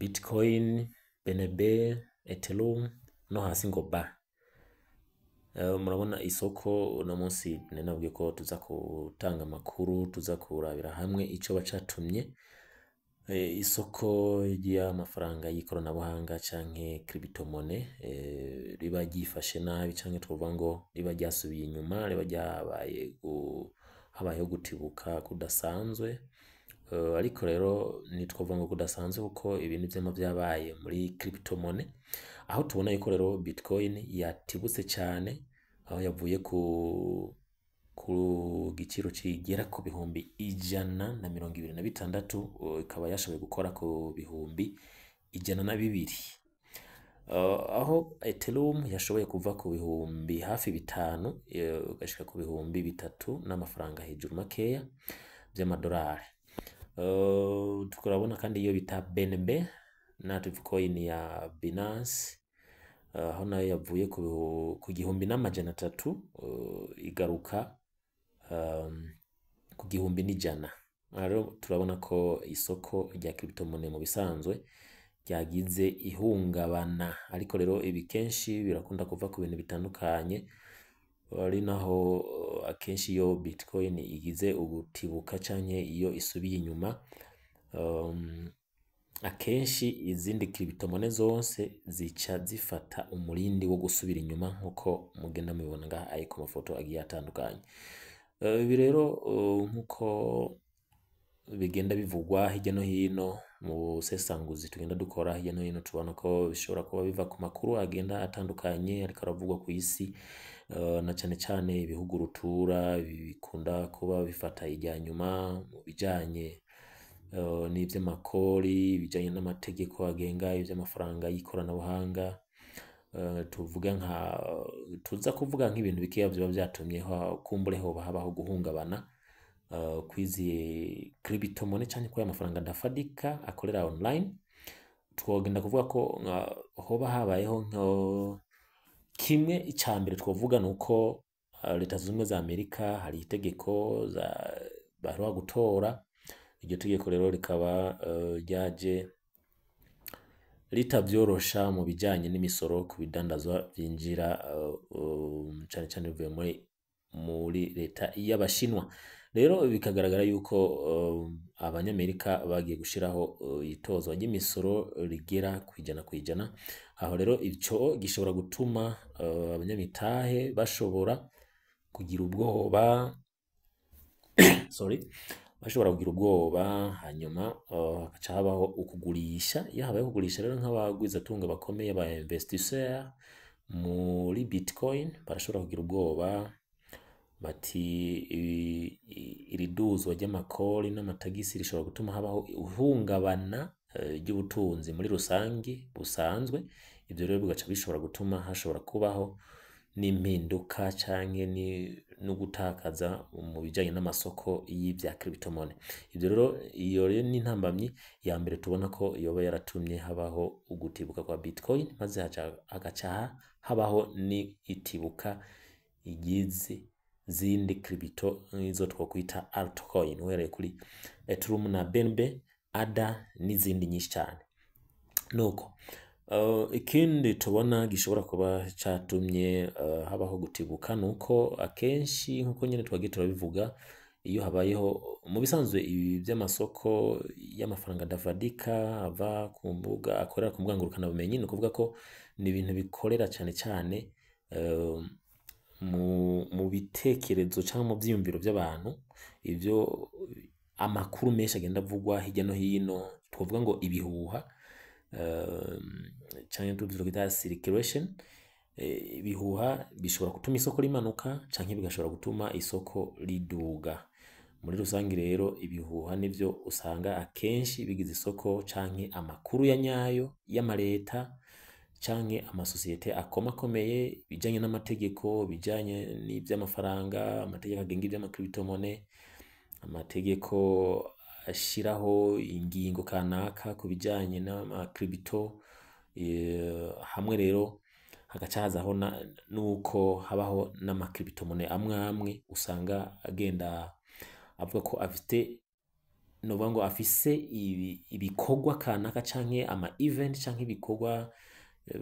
Bitcoin, BNB, Ethereum no hasi ngo ba. Murabona isoko uno munsi nari nabwiye ko tuza gutanga amakuru, tuza kurabira hamwe ico bacatumye isoko ry'amafaranga y'ikoranabuhanga canke cryptomonnaie riba ryifashe nabi, canke twovuga ngo riba ryasubiye inyuma, riba ryabaye habayeho gutibuka kudasanzwe. Ariko rero ntitwovuga ngo kudasanzwe, kuko ibintu vyama vyabaye muri cryptomonnaie, aho tubona yuko rero Bitcoin yatibutse cane, aho yavuye ku giciro kigera ku 126,000, ikaba yashoboye gukora ku 102,000. Aho Ethereum yashoboye kuva ku bihumbi hafi 5 igashika ku 3000 n'amafaranga hejuru makeya vy'amadolari. Turabona kandi iyo bita BNB, native coin ya Binance, aho nayo yavuye ku 1300, igaruka ku 1100. Aha rero turabona ko isoko rya cryptomonnaie mu bisanzwe ryagize ihungabana, ariko rero ibi kenshi birakunda kuva ku bintu bitandukanye, ari naho akenshi iyo Bitcoin igize ugutibuka canke iyo isubiye inyuma, akenshi izindi cryptomonnaie zose zica zifata umurindi wo gusubira inyuma, nkuko mugenda mubibona ngaha ayi ku mafoto agiye atandukanye. Ibi rero, nkuko bigenda bivugwa hirya no hino mu busesanguzi tugenda dukora hirya no hino, tubona ko bishobora kuba biva ku makuru agenda atandukanye ariko aravugwa ku isi, na cane cane ibihugu rutura bikunda kuba bifata irya nyuma mu bijanye n'ivy'amakori, ibijanye n'amategeko agenga ivy'amafaranga y'ikoranabuhanga. Tuvuga nka tuza kuvuga nk'ibintu bikeya vyoba vyatumye kumbure hoba habaho guhungabana kwizi cryptomonnaie canke kw'aya mafaranga adafadika akorera online. Twogenda kuvuga ko hoba habayeho nko kimwe ica mbere twovuga nuko Leta Zunze Ubumwe za Amerika hari itegeko baheruka gutora. Iryo tegeko rero rikaba ryaje ritavyorosha mu bijanye n'imisoro ku bidandazwa vyinjira, cane cane bivuye muri leta y'Abashinwa. Rero bikagaragara yuko Abanyamerika bagiye gushiraho itozwa ry'imisoro rigera 100%. Aho rero ico gishobora gutuma abanyamitahe bashobora kugira ubwoba, sorry, bashobora kugira ubwoba, hanyuma hagaca habaho ukugurisha. Iyo habaye kugurisha rero, nk'abagwizatunga bakomeye, ba investisseur muri Bitcoin, barashobora kugira ubwoba bati iri duzwa ry'amakori n'amatagisi rishobora gutuma habaho ihungabana ry'ubutunzi muri rusangi busanzwe. Ivyo rero bigaca bishobora gutuma hashobora kubaho n'impinduka canke no gutakaza mu bijanye n'amasoko y'ivya cryptomonnaie. Ivyo rero, iyo rero ni intambamyi ya mbere tubona ko yoba yaratumye habaho ugutibuka kwa Bitcoin, maze hagaca habaho n'itibuka ry'izi zindi crypto, nk'izo twokwita altcoin, uhereye kuri Ethereum na BNB, ADA n'izindi nyinshi cane. Nuko ikindi tubona gishobora kuba catumye habaho gutibuka nuko akenshi, nkuko nyene twagiye turabivuga, iyo habayeho mu bisanzwe ibi vy'amasoko y'amafaranga adafadika ava ku mbuga, akorera ku mbuga ngurukanabumenyi, ni ukuvuga ko ni ibintu bikorera cane cane mu bitekerezo canke mu vyiyumviro vy'abantu. Ivyo amakuru menshi agenda avugwa hirya no hino, twovuga ngo ibihuha, canke tuvyo twita circulation, ibihuha bishobora gutuma isoko rimanuka canke bigashobora gutuma isoko riduga. Muri rusangi rero ibihuha nivyo usanga akenshi bigize isoko, canke amakuru ya nyayo y'amareta canke amasosiyete akomakomeye, ibijanye n'amategeko, ibijanye n'ivy'amafaranga, amategeko agenga ivy'ama cryptomonnaie, amategeko ashiraho ingingo kanaka ku bijanye n'ama crypto, hamwe rero hagaca hazaho nuko habaho n'ama cryptomonnaie amwe amwe usanga agenda avuga ko afite Novuga ngo afise ibikorwa kanaka canke ama event canke ibikorwa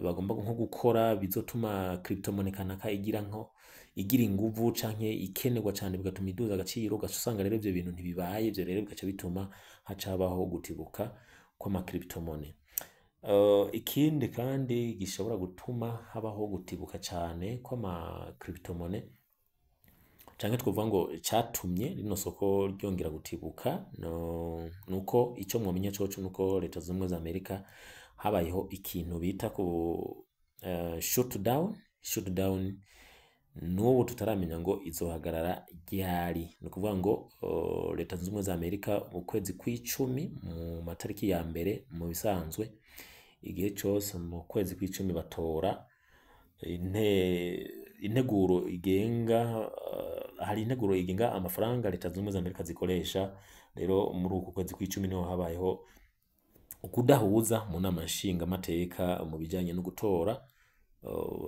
bagomba nko gukora bizotuma cryptomonnaie kanaka igira nko igira inguvu canke ikenerwa cane, bigatuma iduza agaciro. Ugaca usanga rero ivyo bintu ntibibaye. Ivyo rero bigaca bituma haca habaho gutibuka kw'ama cryptomonnaie. Ikindi kandi gishobora gutuma habaho gutibuka cane kw'ama cryptomonnaie, canke twovuga ngo catumye rino soko ryongera gutibuka, no, nuko ico mwomenya coco nuko Leta Zunze Ubumwe za Amerika habayeho ikintu bita ku shutdown. Shutdown n'ubu tutaramenya ngo izohagarara ryari. Ni ukuvuga ngo Leta Zunze Ubumwe za Amerika mu kwezi kw'icumi, mu matariki ya mbere, mu bisanzwe igihe cose mu kwezi kw'icumi batora integuro igenga, hari integuro igenga amafaranga Leta Zunze Ubumwe za Amerika zikoresha. Rero muri uku kwezi kw'icumi niho habayeho ukudahuza mu nama nshingamateka mu bijanye no gutora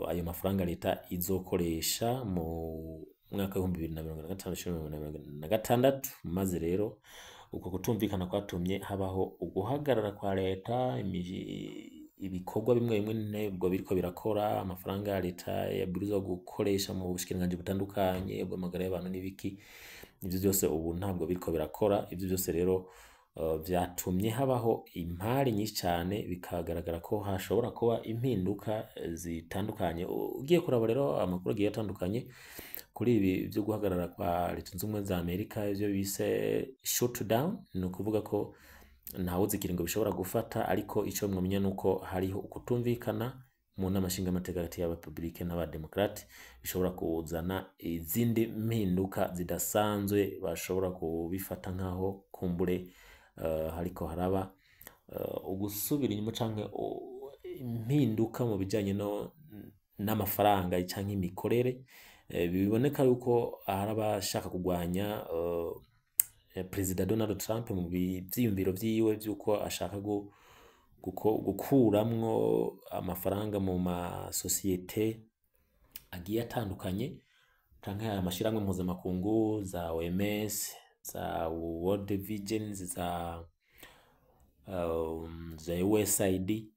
ayo mafaranga leta izokoresha mu mwaka w'2025 ushira 2026. Maze rero uko kutumvikana kwatumye habaho uguhagarara kwa leta, ibikorwa bimwe bimwe ntabwo biriko birakora. Amafaranga ya leta yabwirizwa gukoresha mu bushikiranganji butandukanye bw'amagara y'abantu n'ibiki, ivyo vyose ubu ntabwo biriko birakora. Ivyo vyose rero vyatumye habaho impari nyinshi cane, bikagaragara ko hashobora kuba impinduka zitandukanye. Ugiye kuraba rero amakuru agiye atandukanye kuri ibi vyo guhagarara kwa Leta Zunze Ubumwe za Amerika, ivyo bise shutdown, ni ukuvuga ko ntawuzi ikiringo bishobora gufata. Ariko ico mwomenya nuko hariho ukutumvikana mu nama nshingamateka hagati y'abarepublike n'abademokrate, bishobora kuzana izindi mpinduka zidasanzwe. Bashobora kubifata nkaho kumbure hariko haraba ugusubira inyuma canke impinduka mu bijanye no n'amafaranga canke imikorere. Biboneka yuko hari abashaka kugwanya Perezida Donald Trump mu vyiyumviro vyiwe vy'uko ashaka gukuramwo amafaranga mu masosiyete agiye atandukanye canke aya mashirahamwe mpuzamakungu, za OMS, za World Vision, za USAID.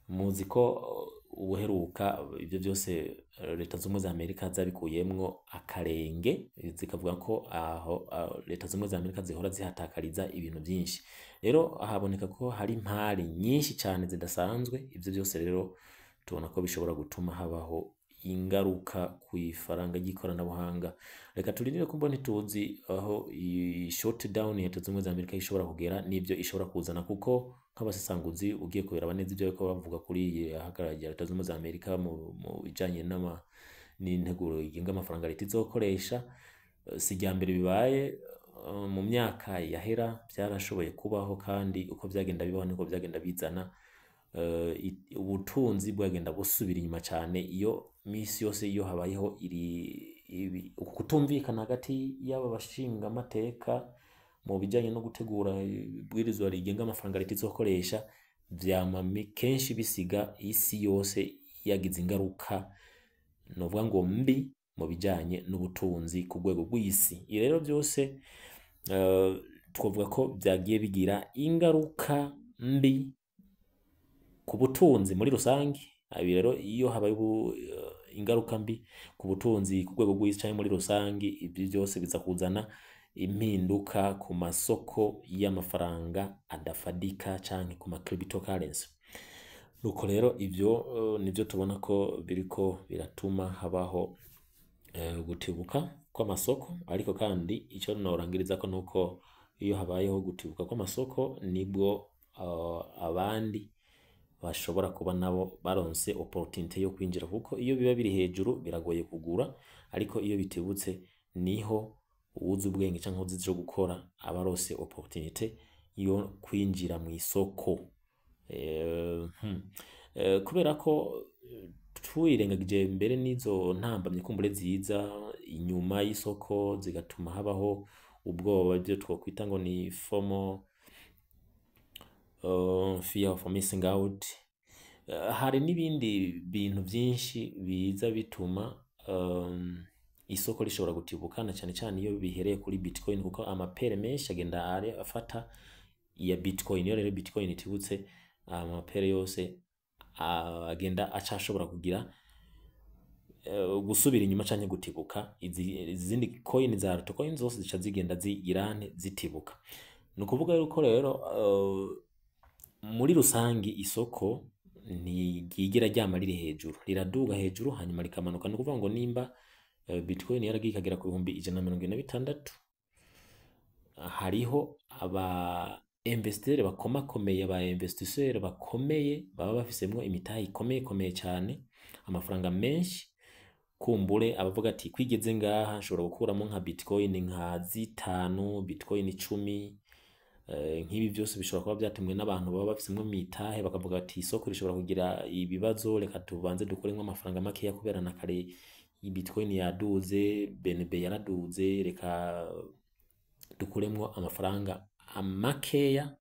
Muzi ko ubuheruka ivyo vyose Leta Zunze Ubumwe za Amerika zabikuyemwo akarenge, zikavuga ko aho Leta Zunze Ubumwe za Amerika zihora zihatakariza ibintu vyinshi. Rero haboneka ko hari impari nyinshi cane zidasanzwe. Ivyo vyose rero tubona ko bishobora gutuma habaho ingaruka kw'ifaranga ry'ikoranabuhanga. Reka turindire, kumva ntituzi aho iyi shutdown ya Leta Zunze Ubumwe za Amerika ishobora kugera n'ivyo ishobora kuzana, kuko nk'abasesanguzi ugiye kubiraba neza, ivyo bariko bavuga kuri iyi hagarara rya Leta Zunze Ubumwe za Amerika mu bijanye n'integuro igenga amafaranga leta izokoresha, si irya mbere bibaye. Mu myaka yahera vyarashoboye kubaho, kandi uko vyagenda bibaho niko vyagenda bizana ubutunzi bwagenda busubira inyuma cane. Iyo misi yose iyo habayeho uku kutumvikana hagati y'aba bashingamateka mu bijanye no gutegura ibwirizwa rigenga amafaranga leta izokoresha, vyama kenshi bisiga isi yose yagize ingaruka, novuga ngo mbi, mu bijanye n'ubutunzi ku rwego rw'isi. Ibi rero byose twovuga ko vyagiye bigira ingaruka mbi ku butunzi muri rusange. Ibi rero iyo habaye ingaruka mbi ku butunzi ku rwego rw'isi canke muri rusange, ibyo byose biza kuzana impinduka ku masoko y'amafaranga adafadika canke ku ma cryptocurrency. Nuko rero ivyo nivyo tubona ko biriko biratuma habaho gutibuka kw'amasoko. Ariko kandi ico norangirizako nuko iyo habayeho gutibuka kw'amasoko, nibwo abandi bashobora kuba nabo baronse opportunité yo kwinjira, kuko iyo biba biri hejuru biragoye kugura. Ariko iyo bitibutse niho uwuzi ubwenge canke uwuzi ico gukora aba aronse opportunité yo kwinjira mw'isoko. Kubera ko twirengagije mbere n'izo ntambamyi kumbure ziza inyuma y'isoko zigatuma habaho ubwoba, ibyo twokwita ngo ni FOMO, fear of missing out, hari n'ibindi bintu vyinshi biza bituma Isoko rishobora gutibuka, na cane cane iyo bihereye kuri Bitcoin, kuko ama paires menshi agenda ari afata iya Bitcoin. Iyo rero Bitcoin itibutse, ama paires yose agenda aca ashobora kugira gusubira inyuma canke gutibuka. Izindi coin za altcoin zose zica zigenda zigirane zitibuka. Ni ukuvuga yuko rero muri rusangi isoko ntiryigera ryama riri hejuru, riraduga hejuru hanyuma rikamanuka. Ni ukuvuga ngo nimba Bitcoin yaragiye ikagera ku 176,000, hariho aba investisseurs bakomakomeye, aba investisseurs bakomeye baba bafisemwo imitahe ikomeye komeye cyane, amafaranga menshi. Kumbure abavuga ati kwigeze ngaha nshobora gukuramo nka Bitcoin nka 5, Bitcoin 10. Nk'ibi byose bishobora kuba byatumwe n'abantu baba bafisemwo imitahe, bakavuga ati isoko rishobora kugira ibibazo, reka tubanze dukuremwo amafaranga makeya, kubera na kare Bitcoin yaduze, BNB yaraduze, reka dukuremwo amafaranga makeya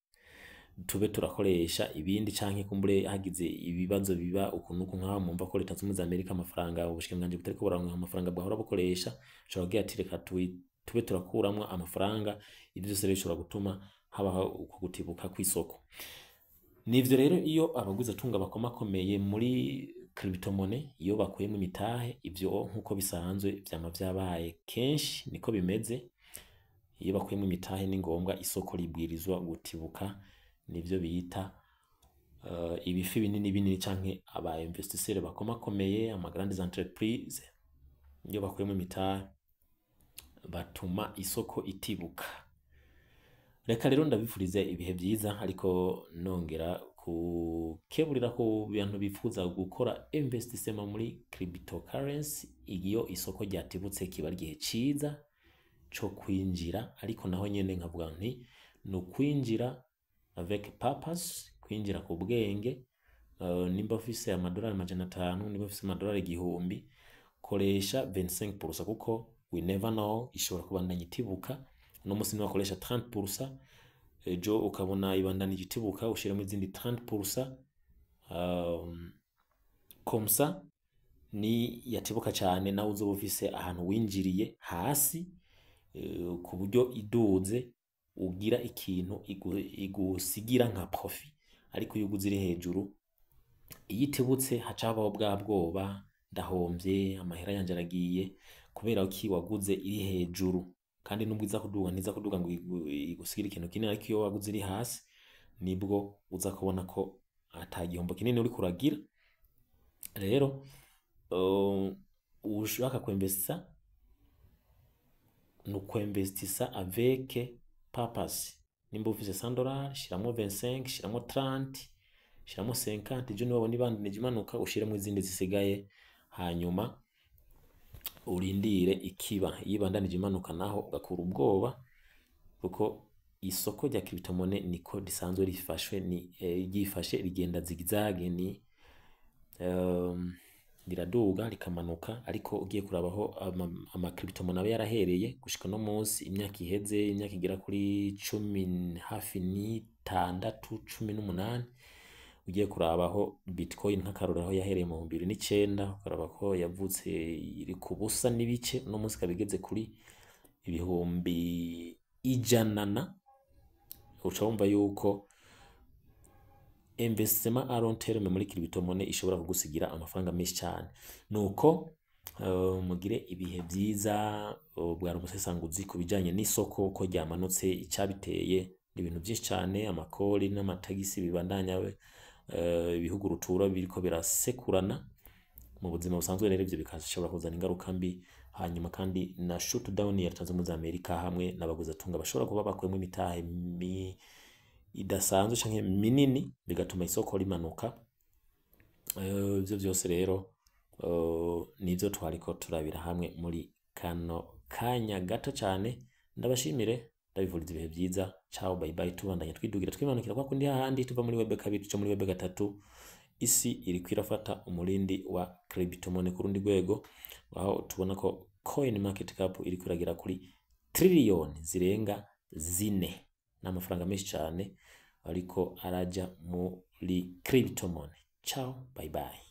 tube turakoresha ibindi, canke kumbure hagize ibibazo biba ukuntu uku, nkaho mumva ko Leta Zunze Ubumwe za Amerika amafaranga, ubushikiranganji butariko buraronka amafaranga bwahora bukoresha, ushobora kugira ati reka tube turakuramwo amafaranga. Ivyo vyose rero bishobora gutuma habaho uko gutibuka kw'isoko. Nivyo rero, iyo abagwizatunga bakomakomeye muri cryptomonnaie iyo bakuyemo imitahe, ivyo nkuko bisanzwe vyama vyabaye kenshi, niko bimeze. Iyo bakuyemo imitahe ni ngombwa, isoko ribwirizwa gutibuka. Nivyo bita ibifi binini binini canke aba investisseurs bakomakomeye, ama grandes entreprises, iyo bakuyemo imitahe batuma isoko itibuka. Reka rero ndabifurize ibihe vyiza, ariko nongera kukeburira ku bantu bifuza gukora investissement muri cryptocurrency: iyo isoko ryatibutse kiba ari igihe ciza co kwinjira, ariko naho nyene nkavuga nti ni ukwinjira avec purpose, kwinjira ku bwenge. Nimba ufise amadolari 500, nimba ufise amadolari 1000, koresha 25%, kuko we never know, ishobora kubandanya itibuka. Uno musi niwakoresha 30%, ejo ukabona ibandanije itibuka, ushiremo izindi 30%. Comme ça ni yatibuka cyane, nawe uzoba ufise ahantu winjiriye hasi, ku buryo iduze ugira ikintu igusigira nka profit. Ariko iyo uguze iri hejuru, iyo itibutse haca habaho bwa bwoba: ndahomvye, amahera yanje aragiye, kubera ko waguze iri hejuru. Kandi nubwo iza kuduga, ntiza kuduga ngo igusigire ikintu kinini. Ariko iyo waguze iri hasi, nibwo uza kubona ko ata gihombo kinini uriko uragira. Rero ushaka kwinvestisa, ni ukwinvestisa avec purpose. Nimba ufise $100, shiramwo 25, shiramwo 30, shiramwo 50. Ejo niwabona ibandanije imanuka, ushiremo izindi zisigaye, hanyuma urindire ikiba. Iyo ibandanije imanuka naho, ugakura ubwoba, kuko isoko rya cryptomonnaie niko risanzwe rifashwe, ni ryifashe, rigenda zigzag, ni riraduga rikamanuka. Ariko ugiye kurabaho ama cryptomonnaie aba yarahereye gushika no munsi, imyaka iheze, imyaka igera kuri 10 hafi n'itandatu, 18, ugiye kurabaho Bitcoin nk'akarorero aho yahereye mu 2009, ukaraba ko yavutse iri ku busa n'ibice, uno munsi ikaba igeze kuri 100,000 na, uca wumva yuko investissement à long terme muri cryptomonnaie ishobora kugusigira amafaranga menshi cyane. Nuko mugire ibihe byiza. Bwari umusesanguzi ku bijanye n'isoko uko ryamanutse, icyabiteye ibintu byinshi cyane, amakori n'amatagisi bibandanya, ibihugu rutura biriko birasekurana mu buzima busanzwe. Rero ivyo bikashobora kuzana ingaruka mbi. Hanyuma kandi na shutdown ya Leta Zunze Ubumwe za Amerika hamwe n'abagwizatunga bashobora kuba bakuyemo imitahe idasanzwe canke minini, bigatuma isoko rimanuka. Ivyo vyose rero nivyo twariko turabira hamwe muri kano kanya gato cyane. Ndabashimire, ndabivuriza ibihe byiza. Ciao, bye bye. Tubandanya twidugira twimanukira kwa kundi hahandi, tuva muri web kabiri tuca muri web gatatu. Isi iriko irafata umurindi wa cryptomonnaie ku rundi rwego, aho tubona ko coin market cap iriko iragera kuri triliyoni zirenga 4, n'amafaranga menshi cyane ariko araja muri cryptomonnaie. Ciao, bye bye.